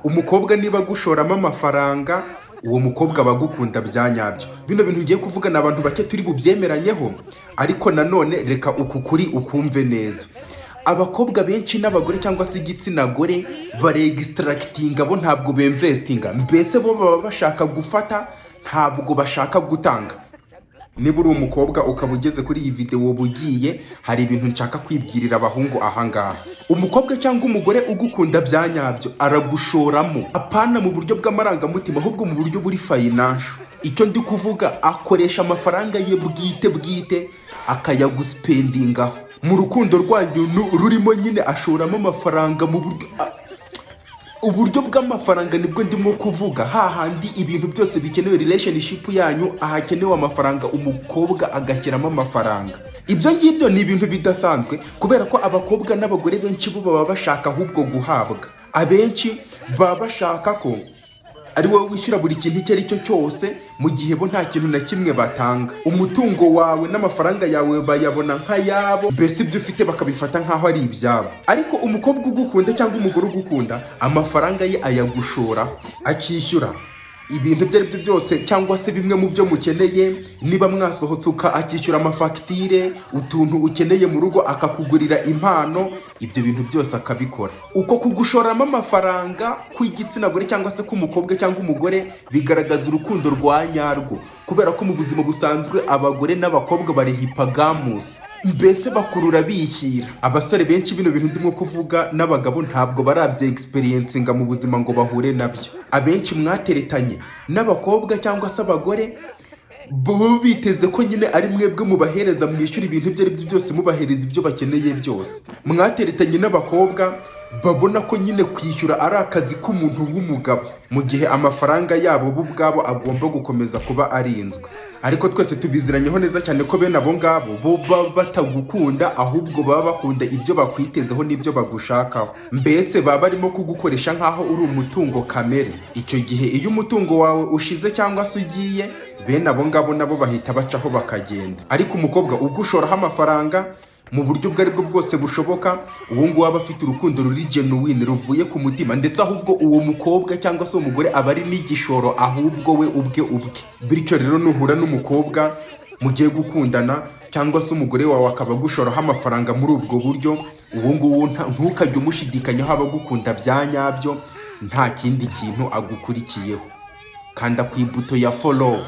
Umukobwa niba agushoramo amafaranga, uwo mukobwa aba agukunda bya nyabyo. Bino bintu ngiye kuvuga ni abantu bake turi bubyemeranyeho, ariko nanone reka uku kuri ukumve neza. Abakobwa benshi n'abagore cyangwa se igitsina gore barextractinga, bo ntabwo bainvestinga. Mbese bo baba bashaka gufata, ntabwo bashaka gutanga. Niba uri umukobwa ukaba ugeze kuri iyi videwo bugiye, hari ibintu nshaka kwibwirira abahungu ahangaha. Umukobwa cyangwa umugore ugukunda bya nyabyo aragushoramo, apana mu buryo bw'amarangamutima, ahubwo mu buryo buri financial. Icyo ndi kuvuga, akoresha amafaranga ye bwite bwite, akayaguspendingaho mu rukundo rwanyu rurimo nyine. Ashoramo amafaranga mu buryo uburyo bw'amafaranga nibwo ndimo kuvuga, hahandi ibintu byose bikenewe, relationship yanyu ahakenewe amafaranga, umukobwa agashyiramo amafaranga. Ibyo ngibyo ni ibintu bidasanzwe, kubera ko abakobwa n'abagore benshi bo baba bashaka ahubwo guhabwa. Abenshi baba bashaka ko ari wowe wishyura buri kintu icyo ari cyo cyose, mu gihe bo nta kintu na kimwe batanga. Umutungo wawe n'amafaranga yawe bayabona nk'ayabo, mbese ibyo ufite bakabifata nk'aho ari ibyabo. Ariko umukobwa ugukunda cyangwa umugore ugukunda, amafaranga ye ayagushoraho, akishyura ibintu ibyo ari byo byose cyangwa se bimwe mu byo mukeneye. Niba mwasohotse, akishyura amafagitire, utuntu ukeneye mu rugo, akakugurira impano, ibyo bintu byose akabikora. Uko kugushoramo amafaranga kw'igitsina gore cyangwa se k'umukobwa cyangwa umugore bigaragaza urukundo rwa nyarwo, kubera ko mu buzima busanzwe abagore n'abakobwa bari hypergamous, mbese bakurura bishyira. Abasore benshi, bino bintu ndimo kuvuga, n'abagabo ntabwo barabye experiencinga mu buzima ngo bahure nabyo. Abenshi mwateretanye n'abakobwa cyangwa se abagore, bo biteze ko nyine ari mwebwe mubahereza, mwishyura ibintu ibyo ari byo byose, mubahereza ibyo bakeneye byose. Mwateretanye n'abakobwa babona ko nyine kwishyura ari akazi k'umuntu w'umugabo, mu gihe amafaranga yabo bo ubwabo agomba gukomeza kuba arinzwe. Ariko twese tubiziranyeho neza cyane ko bene abo ngabo bo baba batagukunda, ahubwo baba bakunda ibyo bakwitezeho n'ibyo bagushakaho. Mbese baba barimo kugukoresha nk'aho uri umutungo kamere. Icyo gihe iyo umutungo wawe ushize cyangwa se ugiye, bene abo ngabo nabo bahita bacaho bakagenda. Ariko umukobwa ugushoraho amafaranga mu buryo ubwo ari bwo bwose bushoboka, uwo nguwo aba afite urukundo ruri genuine, ruvuye ku mutima. Ndetse ahubwo uwo mukobwa cyangwa se uwo mugore aba ari n'igishoro ahubwo we ubwe ubwe. Bityo rero, nuhura n'umukobwa mugiye gukundana cyangwa se umugore wawe akaba agushoraho amafaranga muri ubwo buryo, uwo nguwo ntukajye umushidikanyaho, aba agukunda bya nyabyo, nta kindi kintu agukurikiyeho. Kanda ku ibuto ya follow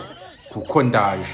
kuko ndaje.